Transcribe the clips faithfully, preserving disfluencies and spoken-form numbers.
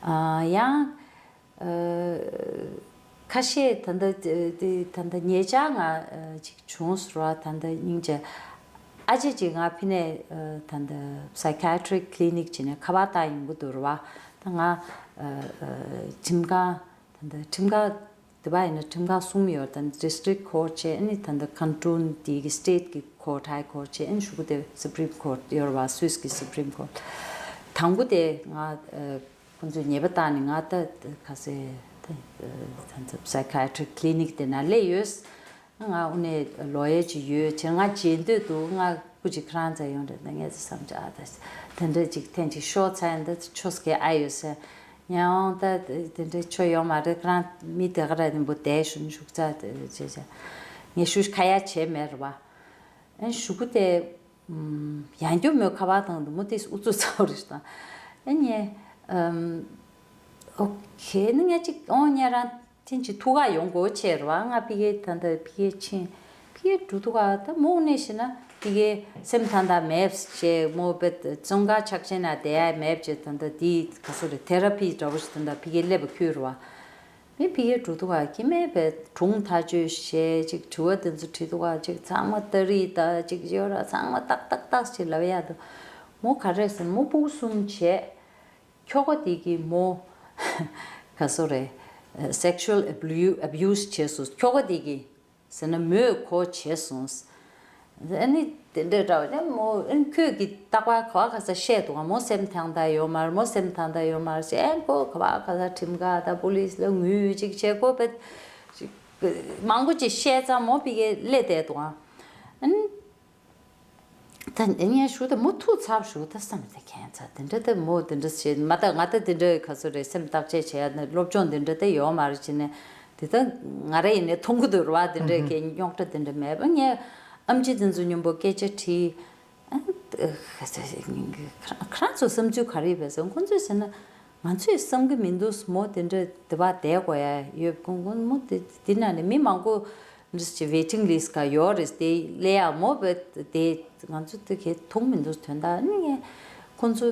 ཨ་ཡང་ཨ་ཁ་ཤས་ད་ལྟ་དེ་ད་ལྟ་ཉེ་ཆར་ང་ཨ་ཅིག་བྱུང་ཟེར་བ། ད་ལྟ་སྙིང་རྗེ། ཨ་ཅེ་ཅིག་ང་ཕི་ནས་ཨ་ད་ལྟ་Psychiatric Clinic་ཅིག་ནས་ཁ་པར་བཏང་ཡོང་གི་འདུག་རེད་བ། ད་ང་ཨ་ཨ་ཁྲིམས་ཁང་། ད་ལྟ་ཁྲིམས་ཁང་དེ་བ་ཡིན་ན་ཁྲིམས་ཁང་གསུམ་ཡོད། ད་ལྟ་District Court་བྱས། ཨ་ནི་ད་ལྟ་Canton་དེ་གི་State་གི་Court, High Court་བྱས། ཨ་ནི་གཞུག་གུ་དེ་Supreme Court་ཡོད་རེད་བ། Swiss་གི་Supreme Court། དང་པོ་དེ་ང་ཨ་ཁོང་ཚོས་ཉེས་པ་བཏང་ནས། ང་ད་ག་ཟེ་ད་ད་ད་Psychiatric Clinic་དེ་ན་སླེབས་ཡོད། ང་དངོས་གནས་ལོ་ཡར་ཅིག་ཡོད་ཅེས་ང་མཇལ་འདོད་འདུག་ང་སྐུ་མཁྱེན་ཁྱེད་རང་རྩ་ཡོང་འདྲ་ད་ངས་བསམ་བྱ། ཨ་ད་དེ་འདྲ་ཅིག་ཐེངས་ཅིག་ཤོག་ཚ་ཡིན་ད་ཆོས་སྐད་ཨ་ཡོད་ཟེར། ཡང་ད་དེ་འདྲའི་ཆོས་ཡོད་མ་རེད། ཁྱེད་རང་མི་དེ་ག་ར་ནི་འབུ་བསྡད་ཞུ་ནི་ཞུགས་ཚ་དེ་བྱས་བྱས་ངས་ཞུ་ཁ་ཡ་བྱས་མེད་རེད་བ། ཨན་ཞུ་གུ་དེ་ཡང་རྒྱུ་མོས་ཁ་པར་བཏང་འདུག་མོ་དེ་ཨུ་ཚུགས་ཚ་བོ་རེད་དང་། ཨན་ངས་ཨོ་ཁེ་ནི་ངས་ཅིག་ཨོ་ཉན་རང་ཐེངས་ཅིག་ཐུག་ག་ཡོང་དགོས་ཆེ་རེད་བ། ང་ཕི་གེ་ད་ལྟ་ཕི་གེ་ཕྱིན་ཕི་གེ་འགྲོ་ཐུག་ག་ད་མོ་གནས་ཤི་ན་ཕི་གེ་སེམས་ཐང་ད་མེབས་ཅེ་མོ་བེད་བཙོན་ཁང་ཆགས་ཆེན་ན་བསྡད་ཡ་མེབས་ཅེ་ད་ལྟ་དེ་ག་སོ་རེད། ཐེ་ར་ཕི་འདྲ་བོ་ཞིག་ད་ལྟ་ཕི་གེ་སླེབས་པ་ཁུལ་རེད་བ། མི་ཕི་གེ་འགྲོ་ཐུག་ག་ཁྱི་མེ་བེད་གྲུང་ཐག་གཅོད་བྱེད་ཅིག་དྲི་བ་དེ་ཚོ་དྲི་ཐུག་ག་ཅིག་ཚང་མ་ཏ་རི་ད་ཅིག་ཡོད་ར་ཚང་མ་ཏག་ཏག་ཏག་ཅིག་ལབ་ཡ་དུ་མོ་ག་རེ་ཟེར་མོ་ཕྲུ་གུ་གསུམ་བྱས། ཁྱོ་ག་དེ་གིས་མོ་ག་སོ་རེད། sexual abuse abuse་བྱས་སོང་། ཁྱོ་ག་དེ་གིས་ཟེར་ན་མོས་ཁོ་བྱས་སོང་། ཨ་ནི་དེ་འདྲའི་འདྲ་བ་ནི་མོ་ཨ་ནི་ཁོས་ཀྱི་རྟག་པར་ག་བ་ག་ས་བཤད་འདུག་ག་མོ་སེམས་ཐང་ད་ཡོད་མ་རེད། མོ་སེམས་ཐང་ད་ཡོད་མ་རེད་ཟེར། ཨ་ནི་ཁོ་ག་བ་ག་ས་ཁྲིམས་ཁང་ད་པོ་ལིས་ལ་ངུས་ཅིག་བྱས། ཁོ་པེ་མང་པོ་ཅིག་བཤད་ཙང་མོ་ཕི་གེ་སླེབས་བསྡད་འདུག་ག་ཨ་ནི། ད་ངས་ཞུ་ད་མོ་ཐུག་ཚར་ཞུ་ད་བསམ་ད་ཁྱད་མཚར་དེ་འདྲ་ད་མོ་དེ་འདྲ་བྱེད་མ་ད་ང་ད་དེ་འདྲ་ག་ཚོད་རེད། སེམས་བརྟག་དཔྱད་བྱེད་ཡ་ནི་སློབ་སྦྱོང་དེ་འདྲ་ད་ཡོད་མ་རེད་བྱས་ནས་དེ་ད་ང་ར་ཡིན་ནས་མཐོང་གི་འདུག་རེད་བ། དེ་འདྲ་གི་རྙོག་དྲ་དེ་འདྲ་མེད་པ། ངས་ཨམ་ཆི་དེ་ཚོ་མཉམ་པོ་སྐད་ཆ་དྲིས། ཨ་ཁ་ཚ་ཁ་རང་ཚོ་བསམ་ཚུལ་ག་རེ་ཡོད་པས་ཟེར། ཁོང་ཚོས་ཟེར་ན་ང་ཚོས་བསམ་གི་མི་འདུག་མོ་དེ་འདྲ་དེ་བ་བསྡད་དགོས་ཡ་ཡོད། ཁོང་ཁོང་མོ་དེ་དེ་ན་ནས་མི་མང་པོ་འདྲ་ཅིག་waiting list་ག་ཡོད་རེད། དེ་སླེབས་ཡ་མོ་བས་དེ་ང་ཚོ་དེ་གས་མཐོང་མི་འདུག་དོན་དག་ནི་ངས་ཁོང་ཚོ་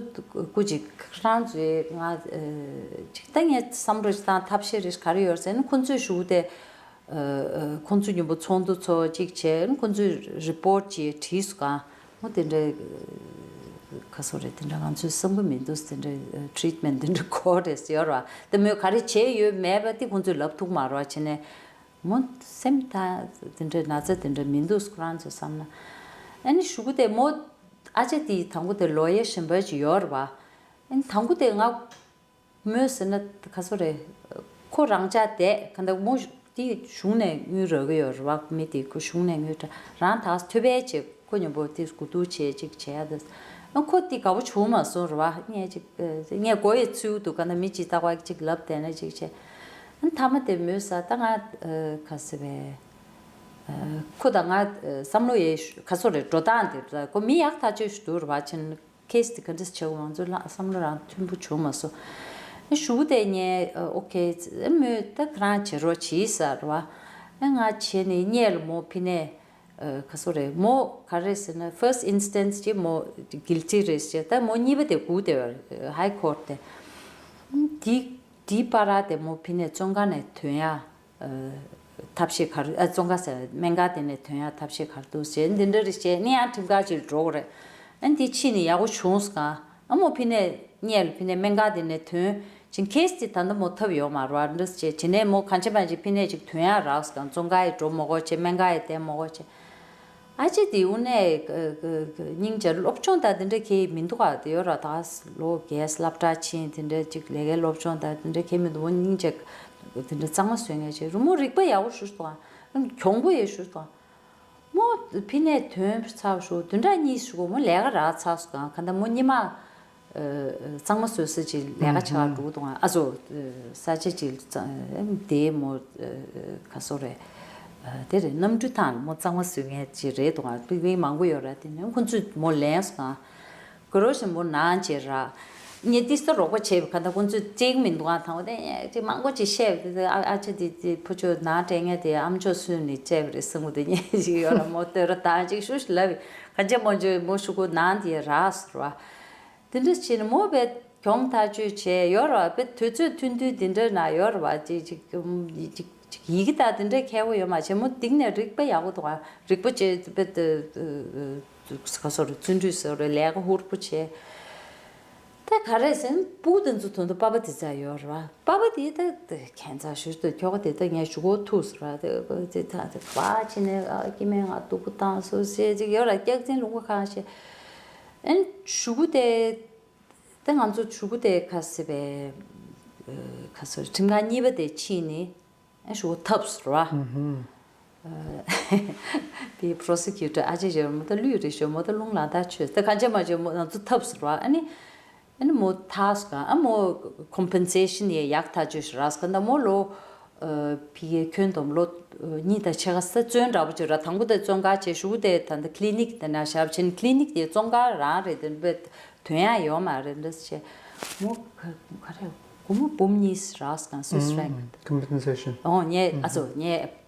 སྐུ་ཅིག་རང་ཚོའི་ང་ཅིག་ད་ངས་བསམ་བློ་ཞིག་བཏང་ཐབས་ཤེས་རེ་ག་རེ་ཡོད་ཟེར་ན། ཁོང་ཚོའི་གཞུག་དེ་ཁོང་ཚོ་མཉམ་པོ་ཚོགས་འདུ་ཚོགས་ཅིག་བྱས། ཁོང་ཚོའི་report་ཅིག་བྲིས་སུ་གང་། འོ་དེ་འདྲའི་ཁ་སོ་རེད། དེ་འདྲ་ང་ཚོས་བསམ་གི་མི་འདུག་དེ་འདྲའི་treatment་དེ་འདྲ་དགོས་རེད་ཟེར་བ་དེ་མོས་ག་རེ་བྱས་ཡོད་མེད་པ་དེ་ཁོང་ཚོས་ལབ་ཐུབ་མ་རེད་བ། བྱས་ནས་མོ་སེམས་ཐག་དེ་འདྲའི་ན་ཚ་དེ་འདྲ་མི་འདུག་ཁོ་རང་ཚོས་བསམ་ན། ཨ་ནི་གཞུག་གུ་དེ་མོ་ཨ་ཅེ་དེ་དང་པོ་དེ་lawyer་གཞན་པ་ཅིག་ཡོད་རེད་བ། ཨ་ནི་དང་པོ་དེ་ང་མོས་ཟེར་ན་ག་སོ་རེད། ཁོ་རང་ཅག་བསྡད་ག་འདྲ་མོ་དེ་གཞུང་ནས་དངུལ་རག་གི་ཡོད་རེད་བ། མི་དེ་ཁོ་གཞུང་ནས་དངུལ་རག་རང་ད་ཐོད་པའི་བྱས་ཁོ་མཉམ་པོ་དེ་དགུ་ཐུག་བྱས་ཅིག་བྱས་ཡ་དེ། ཨ་ཁོ་དེ་དགའ་པོ་བྱུང་མ་སོང་རེད་བ། ངས་ཅིག་ངས་མགོ་ཡི་ཚུལ་དུ་ག་འདྲ་མི་ཅིག་རྟག་པར་ཅིག་ལབ་བསྡད་ན་ཅིག་བྱས། ཨ་མཐའ་མ་དེ་མོས་ཟ་ད་ང་ག་ཟེར་བས། ཁོ་དང་ང་བསམ་བློ་ཡི་ག་སོ་རེད། འགྲོ་སྟངས་དེ་ཁོ་མི་ཡག་ཐག་ཆོད་ཞིག་འདུག་རེད་བ། ཕྱིན། case་དེ་ག་འདྲ་བྱེད་དགོས་ང་ཚོ་ལ་བསམ་བློ་རང་མཐུན་པོ་བྱུང་མ་སོང་། ཨ་གཞུག་དེ་ངས་okay་མོས་ད་ཁོ་རང་བྱེད་རོགས་བྱེད་ཟེར་བ། ཨ་ང་བྱས་ནས་སྔོན་ལ་མོ་ཕི་ནས་ག་སོ་རེད། མོ་ག་རེ་ཟེར་ན་first instance་ཅིག་མོ་guilty་རེད་ཟེར། ད་མོ་གཉིས་པ་དེ་སྒུག་བསྡད་པ་High Court་དེ། དེ་དེའི་བར་དེ་མོ་ཕི་ནས་བཙོན་ཁང་ནས་ཐོན་ཡ། ཐབས་ཤེས་ག་རེ་ཨ་བཙོན་ཁང་ཟེར་སྨན་ཁང་དེ་ནས་ཐོན་ཡ་ཐབས་ཤེས་ག་རེ་འདུག་ཟེར་འདི་འདྲ་རེ་བྱས་ནས་ཡང་ཁྲིམས་ཁང་ཅིག་ལ་འགྲོ་དགོས་རེད། ཨ་འདི་ཕྱིན་ནས་ཡག་པོ་བྱུང་སོང་ག་ཨ་མོ་ཕི་ནས་སྔོན་ལ་ཕི་ནས་སྨན་ཁང་དེ་ནས་ཐོན་ཅིང་case་དེ་ད་ལྟ་མོ་ཐབས་ཡོད་མ་རེད་བ། འདི་འདྲ་བྱས་བྱས་ནས་མོ་གང་བྱས་མ་བྱས་ཕི་ནས་ཅིག་ཐོན་ཡ་རག་སོང་ག་བཙོན་ཁང་ཡི་འགྲོ་མ་དགོས་བྱས་སྨན་ཁང་ཡི་བསྡད་མ་དགོས་བྱས། ཨ་ཅེ་དེ་དངོས་གནས་སྙིང་རྗེ། སློབ་སྦྱོང་དང་དེ་འདྲ་གང་ཡང་མི་འདུག་ག་དེ་ཡོད་ར། ད་ལོ་རྒས་སློབ་གྲྭ་ཕྱིན་དེ་འདྲ་ཅིག་ལས་ཀའི་སློབ་སྦྱོང་དང་དེ་འདྲ་གང་ཡང་མི་འདུག་མོ་སྙིང་རྗེ་དེ་འདྲ་གཙང་མ་བཟོ་མཁན་ཅིག་རེད། མོ་རིག་པ་ཡག་པོ་ཞེ་པོ་འདུག་ག་གྱོང་པོ་ཡོད་ཞེ་པོ་འདུག་ག་མོ་ཕི་ནས་ཐོན་ཚར་ཞོར་བདུན་ཕྲག་གཉིས་ཞིག་གོང་མོ་ལས་ཀ་རག་ཚར་སོང་ག་ག་ད་མོ་སྔོན་མ། གཙང་མ་བཟོ་ས་ཅིག་ལས་ཀ་བྱེད་ག་འགྲོ་གི་འདུག་ག་ཨ་ཙོ། ས་ཆ་ཅིག་དེ་མོ་ག་སོ་རེད། དེ་རེད། གནམ་གྲུ་ཐང་མོ་གཙང་མ་བཟོ་མཁན་ཅིག་རེད་འདུག་ག་པིག་པིག་མང་པོ་ཡོད་ར། དེ་ནས་ཁོ་ཚོས་མོ་ལེན་སོང་ག་ག་རོ་བཞིན་པོ་ནང་བྱེད་ར། ངས་ཏིས་ཏ་རོགས་པ་བྱས་པ་ག་ད་ཁོ་ཚོས་བརྩི་གི་མི་འདུག་ག་དང་པོ་དེ་ཅིག་མང་པོ་ཅིག་བཤད་པ་དེ་ཨ་ཨ་ཅེ་དེ་དེ་ཕོ་ཆོས་ནང་སྤྲད་མཁན་དེ་ཨམ་ཅོག་སུས་ནས་བཅད་པ་རེད་བསམ་གི་འདུག་ངས་ཅིག་ཡོད་ར་མོ་ལྟོས་ར་དང་ཅིག་ཤུ་ཤུ་ལབ་པའི་ག་ཅེ་མོ་ཅོས་མོ་ཤུ་གུ་ནང་དེ་རག་སོང་ར། དེ་འདྲ་བྱས་ནས་མོ་བས་ གྱོང་ཐག་གཅོད་བྱས་ཡོད་རེད་བ། དཔེ་དུས་ཚོད་ཐུང་ཐུང་འདི་འདྲ་ན་ཡོད་རེད་བ། ཅིག་ཅིག་ཅིག་ཅིག་ཡི་གེ་དང་དེ་འདྲ་མཁས་པོ་ཡོད་མ་རེད། མོ་འདི་ནས་རིག་པ་ཡག་པོ་འདུག་ཨ། རིག་པ་བྱས་དཔེ་དུ་ག་སོ་རེད། བརྩོན་འགྲུས་སོ་རེད། ལས་ཀ་ཧུར་པོ་བྱས། ད་ག་རེ་ཟེར་ན་སྤུ་གུ་དེ་ཚོ་དོན་དུ་པ་ཕ་དེ་ཚོ་ཡོད་རེད་བ། པ་ཕ་དེ་ད་ད་ཁྱད་མཚར་ཞིག་ཏུ་ཁྱོ་ག་དེ་ད་ངས་ཞུ་གོ་ཐུག་ཟེར་བ། དེ་དེ་ད་དེ་བ་ཕྱི་ནས་ཨ་སྐྱེ་དམན་ང་སྡུག་པོ་བཏང་སོ་ཟེར་ཅིག་ཡོད་ར། སྐྱག་རྫུན་ལུང་པ་གང་ཤེས། ཨན་ཞུ་གུ་དེ་ད་ང་ཚོ་ཞུ་གུ་དེ་ཁ་སེ་བའི་ཁ་སོ་ཁྲིམས་ཁང་གཉིས་པ་དེ་ཕྱིན་ནི། ཨ་ཞུ་ཐབས་ཟེར་བ། དེ་prosecutor ཨ་ཅེ་ཞོར་མོ་ད་ལུས་རེ་ཞོར་མོ་ད་རླུང་ལ་ད་ཆོས་ད་གང་ཅི་མ་ཅེ་མོ་ང་ཚོ་ཐབས་ཟེར་བ། ཨ་ནི་ཨ་ནི་མོ་ཐག་སྐ་ཨ་མོ་compensation ཡེ་ཡག་ཐག་ཆོད་ཞིག་རག་སྐ་ད་མོ་ལོ་ཕི་གེ་ཁྱོན་བསྡོམས་ལོ་གཉིས་དང་ཕྱེད་ཀ་ས་བཙོན་འདྲ་པོ་ཅིག་ར། དང་པོ་དེ་བཙོན་ཁང་བྱས། ཞུ་དེ་ད་ད་clinic དེ་ན་བཞག་ཕྱིན་clinic དེ་བཙོན་ཁང་རང་རེད། དེ་བས་དོན་ཡང་ཡོད་མ་རེད་འདྲ་ཆེ། མོ་ག་ག་རེ་སྒོར་མོ་འབུམ་གཉིས་རག་སོང་། Swiss franc། Compensation། ཨོ་ངས་ཨ་ཙོ་ངས་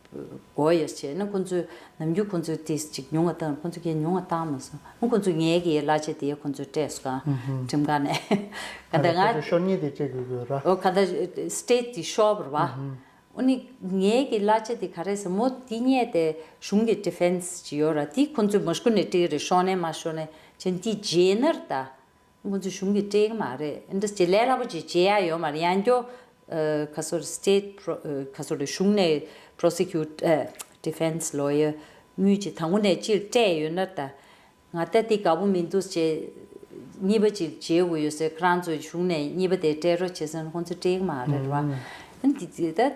སྒོ་ཡོད་བྱས་ན་ཁོང་ཚོས་ནམ་རྒྱུན་ཁོང་ཚོས་ཏིས་ཅིག་ཉུང་བ་བཏང་། ཁོང་ཚོས་ཀྱིས་ཉུང་བ་བཏང་མ་སོང་། ཁོང་ཚོས་ངའི་གི་གླ་ཆ་དེ་ཁོང་ཚོས་སྤྲད་སོང་ཁྲིམས་ཁང་ནས། ག་ད་ང་ཤོར་ཉེས་དེ་སྤྲད་དགོས་དགོས་ར། ཨོ་ག་ད་state དེ་ཤོར་བ་ར་བ། ཨོ་ནི་ངའི་གི་གླ་ཆ་དེ་ག་རེ་ཟེར་མོ་དེ་ཉེས་དེ་གཞུང་གི་defense ཅིག་ཡོད་ར། དེ་ཁོང་ཚོས་མ་ཤུ་ནས་སྤྲད་རེད། ཤོར་ནས་མ་ཤོར་ནས་ཅན་དེ་རྗེས་ནར་ད། ཁོང་ཚོས་གཞུང་གིས་སྤྲད་ཀྱི་མ་རེད། འདི་ཅི་ལས་སླ་པོ་ཅིག་བྱེད་ཡ་ཡོད་མ་རེད། ཡང་སྐྱོ། ཨ་ག་སོ་རེད། state pro- ཨ་ག་སོ་རེད། གཞུང་ནས་prosecutor ཨ་defense lawyer དངུལ་ཅིག་དང་པོ་ནས་སྤྱིར་སྤྲད་ཡོད་ན་ད། ང་ད་དེ་དགའ་པོ་མི་འདུག་ཅེས་གཉིས་པ་ཅིག་བྱེད་དགོས་ཡོད་ཟེར། ཁོ་རང་ཚོས་གཞུང་ནས་གཉིས་པ་དེ་སྤྲད་རོགས་བྱེད་ཟེར་ན་ཁོང་ཚོས་སྤྲད་ཀྱི་མ་རེད་བ། ཨ་འདི་ཅི་ད།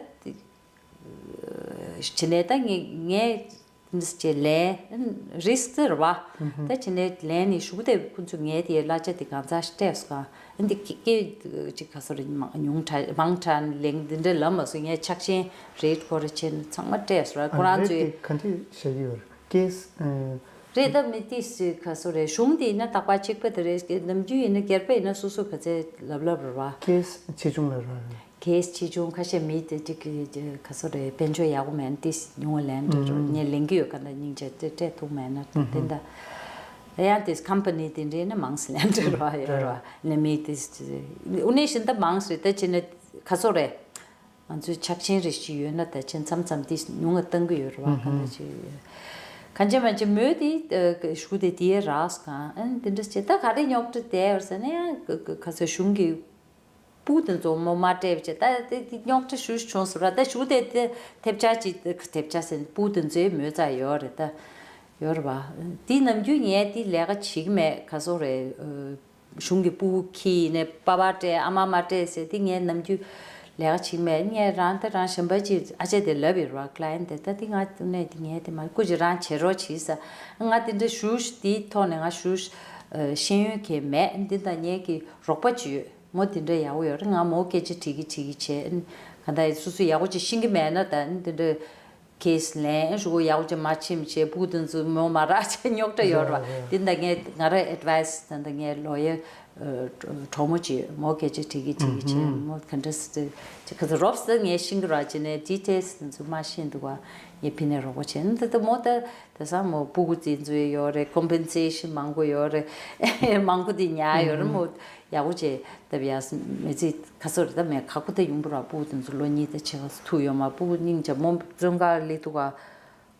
བྱས་ནས་ད་ངས་ངས་འདི་ཅེས་ལན་risk ཟེར་བ། ད་བྱས་ནས་ལན་ནི་ཞུ་དེ་ཁོང་ཚོས་ངའི་དེའི་གླ་ཆ་དེ་གང་ཚ་སྤྲད་སོང་། འདི་སྐད་སྐད་ཅིག་ག་སོ་རེ་མང་ཉུང་དྲགས་མང་དྲགས་ལན་འདི་འདྲ་ལབ་མ་སོང་། ངས་ཆག་ཆེན་རེད་སྐོར་བྱས་ནས་ཚང་མ་སྤྲད་སོང་ར། ཁོ་རང་ཚོས་ག་འདྲ་བཤད་ཀྱི་ཡོད་རེད། case རེད། ད་མི་ཏིས་ག་སོ་རེ་གཞུང་དེ་ཡིན་ན་རྟག་པར་གཅིག་པ་དེ་རེད། ནམ་རྒྱུན་ཡིན་ན་སྒེར་པ་ཡིན་ན་སོ་སོ་ག་ཚད་ལབ་ལབ་རེད་བ། case ཆེ་ཆུང་ལ་རག་ཡོད། case ཆེ་ཆུང་ཁ་ཤས་མི་དེ་ཅིག་གི་ག་སོ་རེད། དཔལ་འབྱོར་ཡག་པོ་མེད་ན་ཏིས་ཉུང་བ་ལེན་འགྲོ་རོགས། ངས་ལེན་གི་ཡོད། ག་འདྲ་སྙིང་རྗེ་དེ་སྤྲད་ཐུབ་མེད་ན་དེ་འདྲ། ཡང་ཏིས་company དེ་འདྲས་ན་མང་སེ་ལེན་འགྲོ་རོགས་ཡོད་རོགས། ནས་མི་ཏིས་དངོས་གནས་བཞིན་ད་མང་སེ་ད་ཅི་ན་ག་སོ་རེད། ང་ཚོའི་ཆག་ཆེན་རེ་ཞིག་ཡོད་ན་ད་ཅི་མཚམས་མཚམས་ཏིས་ཉུང་བ་བཏང་གི་ཡོད་རོགས། ག་འདྲ་ཅི་གང་ཅི་མ་ཅི་མོས་དེ་ཞུ་དེ་དེ་རག་སོང་། ཨན་དེ་འདྲ་ཅི་ད་ག་རེ་རྙོག་དྲ་དེ་ཡོད་ཟེར་ན་ཡང་ག་སོ་གཞུང་གི་སྤུ་དེ་ཚོ་མོ་མ་སྤྲད་པ་བྱས། ད་དེ་དེ་རྙོག་དྲ་ཞུ་བྱུང་ཟེར་བ། ད་ཞུ་དེ་དེ་ཐེབས་ཆག་ཅིག་ཐེབས་ཆག་ཟེར་སྤུ་དེ་ཚོའི་མོས་རྩ་ཡོད་རེད། ད་ཡོད་རེད་བ། དེ་ནམ་རྒྱུན་ངས་དེ་ལས་ཀ་བྱེད་ཀྱི་མེད། ག་སོ་རེད། གཞུང་གི་སྤུ་ཁྱི་ནས་པ་པ་སྤྲད་ཨ་མ་མ་སྤྲད་ཟེར་དེ་ངས་ནམ་རྒྱུན་ལས་ཀ་བྱེད་ཀྱི་མེད། ངས་རང་ད་རང་གཞན་པ་ཅིག་ཨ་ཅག་དེ་ལབ་ཡོད་རེད་བ། client དེ་ད་དེ་ང་དེ་ནས་དེ་ངས་དེ་མ་སྐུ་ཅིག་རང་བྱེད་རོགས་བྱེད་ས། ང་དེ་འདྲ་ཞུ་དེའི་ཐོག་ནས་ང་ཞུ་ཤེས་ཡོན་གང་མེད། འདི་ད་ངས་ཀྱི་རོགས་པ་ཅིག་ཡོད། མོ་དེ་འདྲ་ཡག་པོ་ཡོད་རེད། ང་མོ་སྐད་ཆ་དྲིས་ཀྱི་དྲིས་ཀྱི་བྱས། ག་ད་སོ་སོ་ཡག་པོ་ཅིག་ཤེས་ཀྱི་མེད་ན་ད་དེ་འདྲ་case ལན་ཞུ་གོ་ཡག་པོ་ཅིག་མ་ཕྱིན་བྱས་སྤུ་དེ་ཚོ་མོ་མ་རག་བྱས་རྙོག་དྲ་ཡོད་རེད་བ། དེ་ད་ངས་ང་རང་advice ད་ད་ངས་lawyer གྲོགས་མོ་ཅིག་མོ་སྐད་ཆ་དྲིས་ཀྱི་དྲིས་ཀྱི་བྱས། མོ་ག་འདྲ་སེ་ཅིག་ག་ཚོད་རོབ་སེ་ངས་ཤེས་ཀྱི་རེད་བྱས་ནས་details དེ་ཚོ་མ་ཤེས་འདུག་བ། ངས་ཕི་ནས་རོགས་པ་བྱས་ན་ད་ད་མོ་ད། དེང་སང་མོ་སྤུ་གུ་བཙན་འཛུལ་ཡོད་རེད། compensation མང་པོ་ཡོད་རེད། མང་པོ་དེ་ཉར་ཡོད་རེད། མོ་ཡག་པོ་བྱས་བཏབ་ཡ་མི་ཚེ་ག་ཚོད་རེད། ད་མེད་ཁག་པོ་ད་ཡོང་པོ་ར། སྤུ་གུ་དེ་ཚོ་ལོ་གཉིས་དང་ཕྱེད་ཀ་ཚོ་ཐུག་ཡོད་མ། སྤུ་གུ་སྙིང་རྗེ། མོ་བཙོན་ཁང་སླེབས་དུས་ག་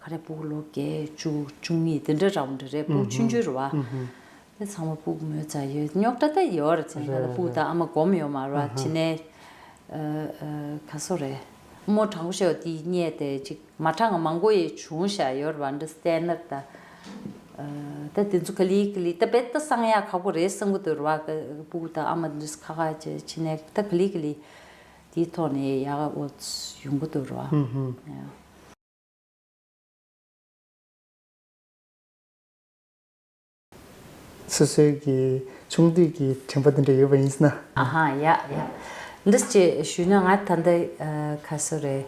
ག་རེ་སྤུ་གུ་ལོ་བརྒྱད་ཅུ་བཅུ་གཉིས་དེ་འདྲ་འདྲ་པོ་འདྲ་རེད། སྤུ་གུ་ཆུང་ཆུང་རེད་བ། དེ་ཚང་མ་སྤུ་གུ་མོས་རྩ་ཡོད། རྙོག་དྲ་ད་ཡོད་རེད། ཚེ་ད་ལྟ་སྤུ་གུ་དང་ཨ་མ་སྒོམ་ཡོད་མ་རེད་བ། བྱས་ནས་ཨ་ཨ་ག་ཚོད་རེད། མོ་དྲང་པོ་བཤད་པ་དེ་རྙེད་དེ་ཅིག་མ་དྲང་མང་པོ་ཡི་བྱུང་བཞག་ཡོད་རེད་བ། འདི་སྟན་ན་ད། ད་དེ་ཚོ་ག་ལེ་ག་ལེ་ད་དཔེ་ད་གསང་ཡག་ཁག་པོ་རེད་བསམ་གྱི་འདུག་རེད་བ། སྤུ་གུ་དང་ཨ་མ་འདི་ཁ་ཁ་བྱས་བྱས་ནས་ད་ག་ལེ་ག་ལེ་དེའི་ཐོག་ནས་ཡག་འོ་ཡོང་གི་འདུག་རེད་བ། སོ་སོའི་གི་ཆུང་དུས་ཀྱི་དྲན་པ་དེ་འདྲ་ཡོད་པ་ཡིན་ན། ཨ་ཧ་ཡ་ཡ། འདི་ཅེས་ཞུས་ན་ང་ད་ལྟ་ཨ་ག་ཚོད་རེད།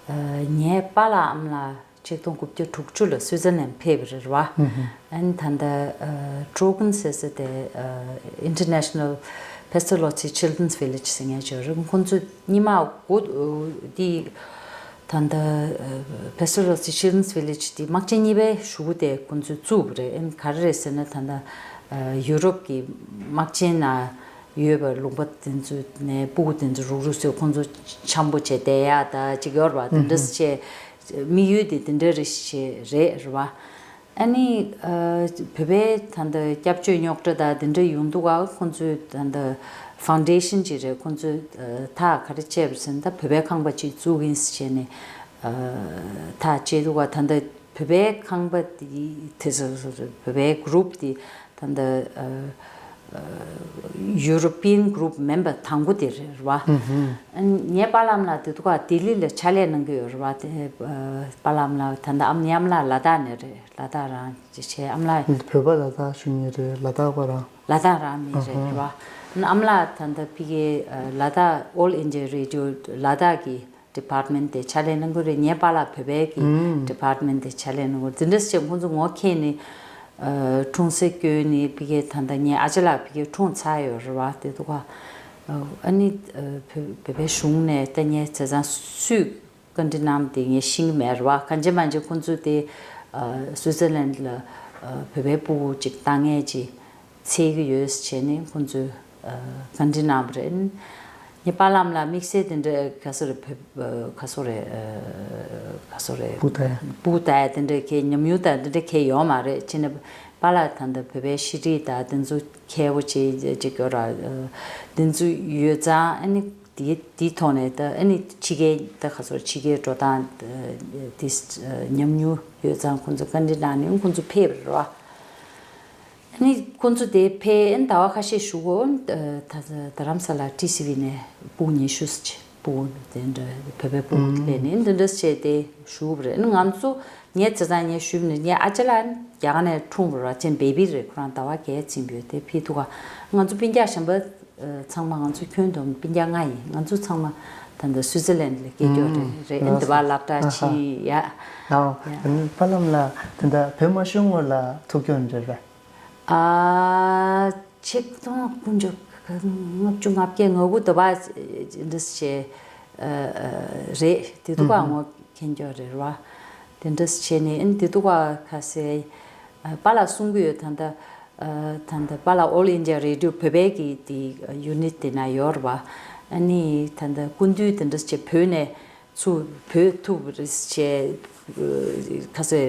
ཨ་ངའི་པཱ་ལགས་ཨ་མ་ལགས་ཆིག་སྟོང་དགུ་བརྒྱ་དྲུག་ཅུ་ལ་སུའི་ཙར་ལན་ཕེབས་པ་རེད་བ། ཨན་ད་ལྟ་ཨ་ཀྲོ་གན་ཟེར་ས་དེ་ཨ་International Pestalozzi Children's Village ཟེར་མཁན་ཅིག་ཡོད་རེད། ཁོང་ཚོ་ཉི་མ་དགུ་འདི་ད་ལྟ་Pestalozzi Children's Village འདི་དམག་ཆེན་གཉིས་པའི་གཞུག་གུ་དེ་ཁོང་ཚོས་བཙུགས་པ་རེད། ཨན་ག་རེ་རེད་ཟེར་ན་ད་ལྟ་ཡུ་རོབ་ཀྱི་དམག་ཆེན་ནང་ ཡོད་པ་ལུང་པ་དེ་ཚོ་ནས་སྤུ་གུ་དེ་ཚོ་རུག་རུག་བཟོས་ཁོང་ཚོ་འཆམ་པོ་བྱས་བསྡད་ཡག་ད་ཅིག་ཡོད་རེད་བ། དེ་འདྲ་བྱས་དམིགས་ཡུལ་དེ་དེ་འདྲ་རེ་ཞིག་རེད་རེད་བ། ཨ་ནི་ཨ་བོད་པའི་ད་ལྟ་སྐྱབས་བཅོལ་རྙོག་དྲ་དང་དེ་འདྲ་ཡོང་དུས་ཀ་ཁོང་ཚོས་ད་ལྟ་ཕའུན་ཌེ་ཤན་ཅིག་རེད། ཁོང་ཚོས་ཨ་ཐག་ག་རེ་བཅད་པ་ཟེར་ན་ད་བོད་པའི་ཁང་པ་ཅིག་བཙུགས་ཡིན་ཟེར་བྱས་ནས་ཨ་ཐག་བཅད་དུས་ཀ་ད་ལྟ་བོད་པའི་ཁང་པ་དེ་དེ་ཚོ་བོད་པའི་གུ་རུབ་དེ་ད་ལྟ་ཨ་European group member དང་པོ་དེ་རེད་བ། ཨ་ངའི་པཱ་ལགས་ལགས་དེ་དུས་ཀ་ལྡི་ལི་ལ་ཕྱག་ལས་གནང་གི་ཡོད་རེད་བ། དེ་པཱ་ལགས་ལགས་ད་ལྟ་ཨ་མ་ནི་ཨ་མ་ལགས་ལ་དྭགས་ནས་རེད། ལ་དྭགས་རང་བྱས་ཨ་མ་ལགས། བོད་པ་ལ་དྭགས་ཞུ་མཁན་རེད། ལ་དྭགས་པ་རང་། ལ་དྭགས་རང་མི་རེད་བ། ཨ་མ་ལགས་ད་ལྟ་ཕ་གིའི་ལ་དྭགས་All India Radio ལ་དྭགས་ཀྱི་department དེ་ཕྱག་ལས་གནང་གི་རེད། ངའི་པཱ་ལགས་བོད་པའི་གི་department དེ་ཕྱག་ལས་གནང་གི་རེད། དེ་འདྲ་བྱས་ཁོང་ཚོ་ངོ་ཁེལ་ནས་ཨ་འཁྲུངས་ས་བསྐྱོན་ནས་ཕ་གིའི་ད་ལྟ་ངའི་ཨ་ཅག་ལགས་ཕ་གིའི་འཁྲུངས་ཚར་ཡོད་རེད་བ། དེ་དུས་ཀ་ཨ་ནི་ཨ་བོད་བོད་པའི་གཞུང་ནས་ད་ངའི་བྱས་ཙང་སུས་བཀའ་འདྲི་གནང་དེ་ངས་ཤེས་ཀྱི་མེད་རེད་བ། གང་ཅི་མ་ཅི་ཁོང་ཚོས་དེ་ཨ་སུའི་ཙར་ལན་ལ་ཨ་བོད་པའི་སྤུ་གུ་ཅིག་བཏང་མཁན་ཅིག་འཚོལ་གྱི་ཡོད་ཟེར་བྱས་ནས་ཁོང་ཚོས་ཨ་བཀའ་འདྲི་གནང་བ་རེད། ངའི་པཱ་ལགས་ལ་དམིགས་བསལ་དེ་འདྲ་ག་ཚོད་རེད་བོད་ག་ཚོད་རེད་ཨ་ག་ཚོད་རེད་སྤུ་ད་ཡ་སྤུ་ད་ཡ་དེ་འདྲ་གའི་ཉམས་མྱོང་དང་དེ་འདྲ་གའི་ཡོད་མ་རེད། བྱས་ནས་པཱ་ལགས་ད་ལྟ་བོད་པའི་ཤེས་རིག་དང་དེ་ཚོ་མཁས་པོ་ཅིག་ཅིག་ཡོད་ར། དེ་ཚོ་ཡོད་ཙང་ཨ་ནི། དེའི་དེའི་ཐོག་ནས་ད་ཨ་ནི་ཕྱི་རྒྱལ་ད་ག་ཚོད་ཕྱི་རྒྱལ་འགྲོ་སྟངས་དེ་ཉམས་མྱོང་ཡོད་ཙང་ཁོང་ཚོ་བཀའ་འདྲི་གནང་ནས་ཁོང་ཚོ་ཕེབས་རེད་བ། ཨ་ནི་ཁོང་ཚོ་དེ་ཕེབས་ཨ་ནི་ཟླ་བ་ཁ་ཤས་བཞུགས་གོ་ད་རྡ་རམ་ས་ལ་ཊི་སི་ཝི་ནས་སྤུ་གུ་ཉི་ཤུ་ཙམ་ཅིག་སྤུ་གུ་དེ་འདྲ་བོད་པའི་སྤུ་གུ་སླེབས་ནས་འདི་འདྲ་བྱས་ཏེ་བཞུགས་པ་རེད། ཨ་ནི་ང་ཚོ་ངའི་བྱས་ཙང་ངས་ཞུས་པ་ནི་ངའི་ཨ་ཅག་ལགས་རྒྱ་གར་ནས་འཁྲུངས་པ་རེད་བ། ཅན་བེ་བི་རེད། ཁོ་རང་ཟླ་བ་བརྒྱད་ཕྱིན་པ་ཡོད་དེ་ཕེབས་དུས་ཀ་ང་ཚོ་སྤུན་ཀྱག་གཞན་པ། ཚང་མ་ང་ཚོ་ཁྱོན་བསྡོམས་སྤུན་ཀྱག་ལྔ་ཡིན། ང་ཚོ་ཚང་མ་ད་ལྟ་སུའི་ཙར་ལན་ལ་སྐྱེས་ཀྱོག་རེད་རེད། ཨ་ནི་དེ་བ་སློབ་གྲྭ་ཕྱིན་ཡ། ཨའོ། ཨ་ནི་པཱ་ལགས་ལ་དེ་འདྲ་བོད་མ་ཤོར་སྔོན་ལ་ཐུག་ཀྱོག་རེད་རེད། ཨ་ཆིག་སྟོང་དགུ་བརྒྱ་ལྔ་བཅུ་ང་བརྒྱད་ང་དགུ་དེ་བ་འདྲ་ཞིག་རེད། དེ་དུས་ཀ་ངོ་མཁྱེན་ཀྱོག་རེད་རེད་བ། དེ་འདྲ་བྱས་ནས་ཨ་ནི་དེ་དུས་ཀ་ཁ་སེ་པཱ་ལགས་གསུང་གི་ཡོད། ད་ལྟ་ད་ལྟ་པཱ་ལགས་All India Radio བོད་པའི་གི་དེ་ཡུ་ནིཊ་དེ་ན་ཡོད་རེད་བ། ཨ་ནི་ད་ལྟ་སྐུ་མདུན་དེ་འདྲ་བྱས་བོད་ནས་ཚུར་བོད་ཐུག་རེད་བྱས་ཁ་སེ་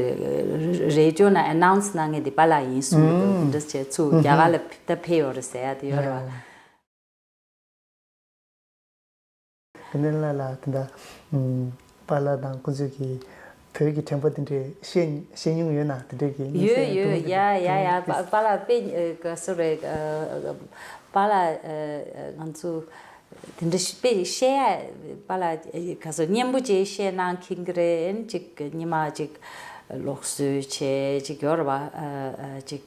རེ་ཌི་ཡོ་ན་ཨ་ནའུན་སི་གནང་མཁན་དེ་པཱ་ལགས་ཡིན་གསུང་གི་འདུག་དེ་འདྲ་བྱས་ཚུར་རྒྱ་གར་ལ་ད་ཕེབས་ཡོད་རེད་ཟེར་ཡ་དེ་ཡོད་རེད་བ། དེ་ནས་ལ་ལ་དེ་འདྲ་ཨམ་པཱ་ལགས་དང་ཁོང་ཚོས་ཀྱི་བོད་ཀྱི་དྲན་པ་དེ་འདྲས་བཤད་བཤད་མྱོང་ཡོད་ན། དེ་འདྲས་ཀྱི་དམིགས་ཡོད་བསལ་ཡོད་དྲན་པ་ཡ་དེ་ཡ་ཡ་འདྲ་པཱ་པཱ་ལགས་དཔེ་ག་སུ་རེད། པཱ་ལགས་ང་ཚོ་དེ་འདྲ་དཔེ་བཤད་ཡ་པཱ་ལགས་ག་སུ་སྙན་པོ་ཅིག་བཤད་གནང་མཁན་གྱི་རེད། ཅིག་ཉི་མ་ཅིག་ལོག་སྲོལ་བྱས་ཅིག་ཡོད་རེད་བ། ཅིག་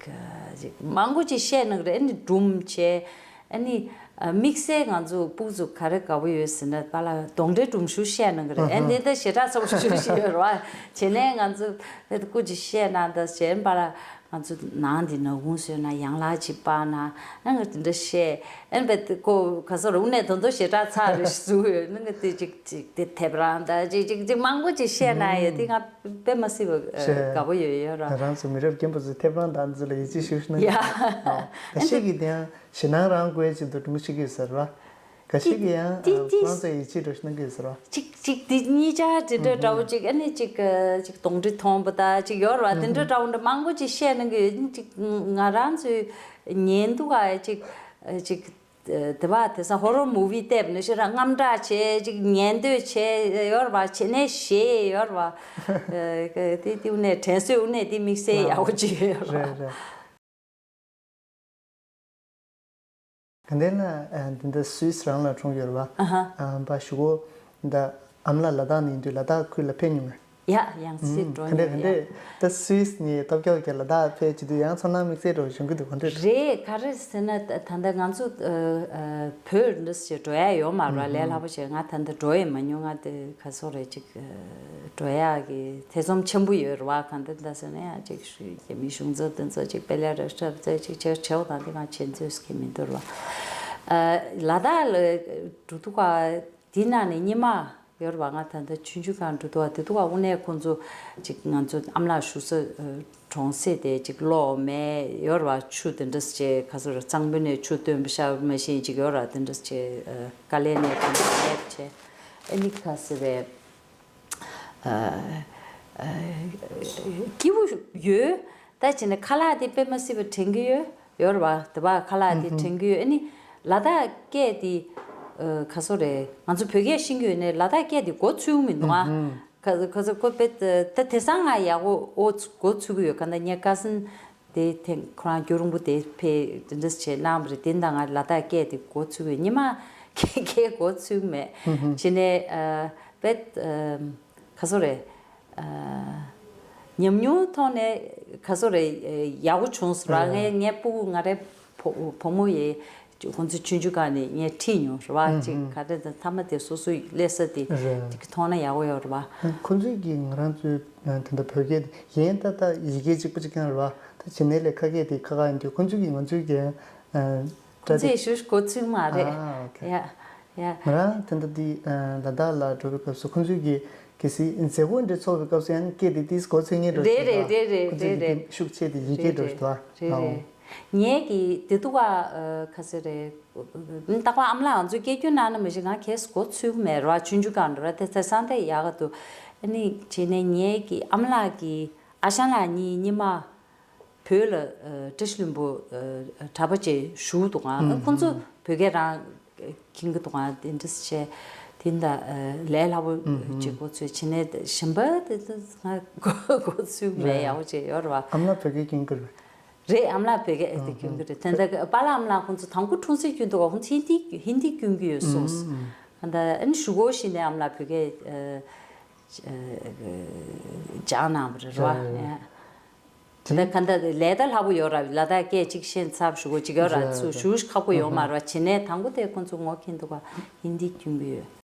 ཅིག་མང་པོ་ཅིག་བཤད་གནང་གི་རེད། སྒྲུང་བྱས། ཨ་ནི་དམིགས་བསལ་ང་ཚོ་སྤུ་གུ་ཚོ་ག་རེ་དགའ་པོ་ཡོད་ཟེར་ན་པཱ་ལགས་གདོན་འདྲེ་སྒྲུང་ཞིག་བཤད་གནང་གི་རེད། ཨ་ནི་ད་ཞེ་དྲག་ཚ་པོ་ཞིག་ཡོད་རེད་བ། བྱས་ནས་ང་ཚོ་ད་སྐུ་ཅིག་བཤད་གནང་ད་བྱས་པཱ་ལགས་ང་ཚོ་ནང་འདི་ནག་ཁུང་བཟོས་ན་ཡང་ལག་ཅིག་སྤར་ན་ཨ་ང་དེ་འདྲ་བཤད། ཨ་ནི་བས་ཁོ་ག་ས་རུ་ནས་དོན་དུ་ཞེ་དྲག་ཚ་རེ་ཞིག་བཟོས་ཡོད། ཨ་ནི་ང་དེ་ཅིག་ཅིག་དེ་དེབ་རང་ད་ཅིག་ཅིག་ཅིག་མང་པོ་ཅིག་བཤད་གནང་ཡོད། དེ་ང་དཔེ་མ་སྲིད་པ་དགའ་པོ་ཡོད་ཡོད་ར། ང་རང་ཚོ་མི་རབས་རྒན་པོ་ཚོས་དེབ་རང་དང་འཛུལ་ལ་ཡིད་ཆེས་ཞུ་ཤི་ན། ཡ། ད་ཤི་གི་དེ་ཡང་ཞེད་སྣང་རང་དགོས་ཅིག་འདུག་སྒྲུང་ཤི་གི་ཟེར་བ། ག་ཤི་གི་ཡང་ཏི་ཏི་ཏི་ཁོང་ཚོ་ཡིད་ཆེས་འགྲོ་ཤི་ན་གི་ཟེར་བ། ཅིག་ཅིག་དེ་གཉིས་ཆ་དེ་འདྲ་འདྲ་བོ་ཅིག་ཨ་ནི་ཅིག་ཅིག་གདོན་འདྲེ་མཐོང་པ་ད་ཅིག་ཡོད་ར། དེ་འདྲ་འདྲ་བོ་འདྲ་མང་པོ་ཅིག་བཤད་ན་གི་ཅིག་ང་རང་ཚོའི་ཉན་འདུག་ག་ཅིག་ཅིག་དེ་བ་དེ་སང་ཧོ་རོ་མུ་ཝི་བལྟས་ནས་ཤི་ར་དངངས་སྐྲག་བྱས་ཅིག་ཉན་འདོད་བྱས་ཡོད་ར་བ། བྱས་ནས་ཞེད་ཡོད་ར་བ། དེ་དེ་འུ་ནས་དྲན་གསོས་འུ་ནས་དེ་དམིགས་བསལ་ཡག་པོ་ཅིག་ཡོད་ར་བ། རེད་རེད། ག་འདྲ་ན་འདི་འདྲ་སུད་སི་རང་ལ་འཁྲུངས་ཡོད་རེད་བ། ཨ་ཧ། ཨ་བ་ཞུ་གོ། འདི་ཨ་མ་ལགས་ལ་དྭགས་ནས་ཡིན་དུས་ལ་དྭགས་ཁུལ་ལ་ཕེབས་མྱོང་ངས། ཡ་ཡང་སྲིད་འགྲོ་ག་འདྲ་མྱོང་ག་འདྲ་ཡ། ད་སུད་སི་ནས་སྟོབས་རྒྱལ་གྱི་ལ་དྭགས་ཕེབས་བྱེད་དུས་ཡང་ཚོར་སྣང་དམིགས་བསལ་འདྲ་བོ་བྱུང་གི་འདུག་ག་འདྲ་རེད། རེད། ག་རེ་ཟེར་ན་ད་ད་ལྟ་ང་ཚོ་ཨ་ཨ་བོད་འདི་ཞེས་འགྲོ་ཡ་ཡོད་མ་རེད་བ། ལས་སླ་པོ་བྱས་ང་ད་ལྟ་འགྲོ་ཡི་མ་མྱོང་། ང་དེ་ག་སོག་རེད་ཅིག་འགྲོ་ཡག་གི་ཐེ་ཚོམ་ཆེན་པོ་ཡོད་རེད་བ། གང་ལྟར་ད་ཟེར་ན་ཡང་ཅིག་རྒྱ་མི་གཞུང་ཚབ་དེ་ཚོ་ཅིག་དཔེ་ལས་རེ་ཧྲབ་ཚོས་ཅིག་བྱེད་བྱེད་དང་དེ་གང་བྱེད་འཛོལ་གི་མི་འདུག་རེད་བ། ལ་དྭགས་ལ་འགྲོ་དུས་ཀ་དེ་ནང་ནས་ཉི་མ་ ཡོད་རེད་བ། ང་ད་ལྟ་ཆུང་ཆུང་སྒང་འགྲོ་འདུག་བ། དེ་འདུག་བ། དངོས་གནས་ཁོང་ཚོ་ཅིག་ང་ཚོ་ཨ་མ་ལགས་བཞུགས་ས་གྲོང་གསེབ་དེ་ཅིག་གློག་མེ་ཡོད་རེད་བ། ཆུ་དེ་འདྲ་ཅིག་ག་ཚོད་རེད། གཙང་པོ་ནས་ཆུ་བཏོན་པ་ཤག་མ་ཤེས་ཅིག་ཡོད་རེད། དེ་འདྲ་ཅིག་དཀའ་ལས་ནས་དེ་འདྲ་ལས་བྱས། ཨ་ནི་ག་ཟེར་བས། སྐྱིད་པོ་ཡོད། ད་བྱས་ན་ཁ་ལག་དེ་དཔེ་མ་སྲིད་པ་དྲན་གྱི་ཡོད། ཡོད་རེད་བ། དེ་བ་ཁ་ལག་དེ་དྲན་གྱི་ཡོད། ཨ་ནི་ལ་དྭགས་སྐད་དེ་ག་ཚོད་རེད། ང་ཚོ་བོད་སྐད་ཤེས་ཀྱི་ཡོད་ནའི་ལ་དྭགས་སྐད་དེ་མགོ་ཚོས་མི་འདུག་ཨ། ག་ག་ཚོད་ཁོ་དཔེ་ད་དེང་སང་ང་ཡག་པོ་ཨོ་མགོ་ཚོས་ཀྱི་ཡོད། ག་ད་ངའི་ཀ་སིན་དེ་ཐེངས་ཁོ་རང་རྒྱུན་རིང་པོ་དེ་ཕེ་དེ་འདྲ་བྱས་གནང་བ་རེད། དེ་ད་ང་ལ་དྭགས་སྐད་དེ་མགོ་ཚོས་ཀྱི་ཡོད། ཉི་མ་ཁེ་ཁེ་མགོ་ཚོས་མེད། བྱས་ནས་དཔེ་ག་ཚོད་རེད། ཉམས་མྱོང་ཐོག་ནས་ག་ཚོད་རེད། ཡག་པོ་བྱུང་ཟེར་བ། ངའི་ངའི་སྤུ་གུ་ང་རའི་བུ་བུ་མོ་ཡིས་ཁོང་ཚོ་ཆུང་ཆུང་སྒང་ནས་ངས་ཁྲིད་མྱོང་ཟེར་བ། ཅིག་ག་རེ་ད་མཐའ་མ་དེ་སོ་སོའི་སླེབས་ས་དེ་རེད། དེ་གི་མཐོང་ན་ཡག་པོ་ཡོད་རེད་བ། ཁོང་ཚོས་ཀྱིས་ང་རང་ཚོའི་ད་ལྟ་བོད་སྐད་དེ་ཡན་ད་ལྟ་ཡི་གེ་གཅིག་པ་གཅིག་རྐྱང་རེད་བ། ད་བྱས་ནས་ལས་ཁ་སྐད་དེ་ཁ་ཁ་ཡིན་དུས་ཁོང་ཚོས་ཀྱིས་ང་ཚོའི་གི་ཁོང་ཚོས་ཞུ་གོ་ཚུལ་མ་རེད། ཨ་ཨོ་ཁེ། ཡ་ཡ། ང་རང་དེ་འདྲ་དེ་ལ་དྭགས་ལ་འགྲོ་བའི་སྐབས་སུ་ཁོང་ཚོས་ཀྱིས་གལ་སྲིད་མཛད་སྒོ་འདྲ་ཚོགས་པའི་སྐབས་སུ་ཡང་སྐད་དེ་ཏིས་གོ་ཚོད་ངེས་འགྲོ་རེད་རེད་རེད་རེད། ཁོང་ཚོས་རེད་ཀྱི་རེད། ཤུགས་ཆེ་དེ་ཡི་གེ་རེད་འགྲོ་རེད་ཞུ་བ། རེད་རེད། ངས་ཀྱི་དེ་དུ་བ་ཁ་ཟེར་རེད། རྟག་པར་ཨ་མ་ལགས་ང་ཚོས་སྐད་སྐྱོན་གནང་ན་མི་ཤེས། ང་གས་གོ་ཚོད་མེད་ར། ཆུང་ཆུང་སྒང་འགྲོ་ར། དེ་ཚེ་སང་དེ་ཡག་ག་འདུག་ཨ་ནི་བྱས་ནས་ངས་ཀྱི་ཨ་མ་ལགས་ཀྱི་ཨ་ཞང་ལགས་གཉིས་གཉིས་མ། བོད་ལ་བཀྲ་ཤིས་ལྷུན་པོ་གྲྭ་པ་བཅས་བཞུགས་འདུག་ག་ཁོང་ཚོ་བོད་སྐད་རང་མཁྱེན་གྱི་འདུག་ག་དེ་འདྲ་བྱས། དེ་འདྲ་ལས་སླ་པོ་བྱེད་འགོ་ཚུགས། བྱས་ནས་གཞན་པ་དེ་ཚོ་ང་འགོ་ཚུགས་མེད། ཡག་པོ་བྱས་ཡོད་རེད་བ། ཨ་མ་ལགས་བོད་སྐད་མཁྱེན་གྱི་རེད། རེད། ཨ་མ་ལགས་བོད་སྐད་དེ་མཁྱེན་གྱི་རེད། དེ་འདྲ་པཱ་ལགས་ཨ་མ་ལགས་ཁོང་ཚོ་དང་པོ་འཁྲུངས་ས་སྐྱོན་འདུག་ག་ཁོང་ཚོ་ཧིན་དི་ཧིན་དི་སྐྱོན་གྱི་ཡོད་གསུངས། ད་ཨ་ནི་གཞུག་གུ་ཞིག་ནས་ཨ་མ་ལགས་བོད་སྐད་སྦྱངས་གནང་བ་རེད་བ། ད་ག་འདྲ་ལས་ད་སླ་པོ་ཡོད་ར། ལ་དྭགས་སྐད་ཅིག་ཤེས་ཚར་ཞུ་གོ་ཅིག་ཡོད་ར། ཚུར་ཞུ་ཁག་པོ་ཡོད་མ་ར། བྱས་ནས་དང་པོ་དེ་ཁོང་ཚོ་ངོ་མཁྱེན་འདུག་ག་ཧིན་དི་སྐྱོན་གྱི་ཡོད།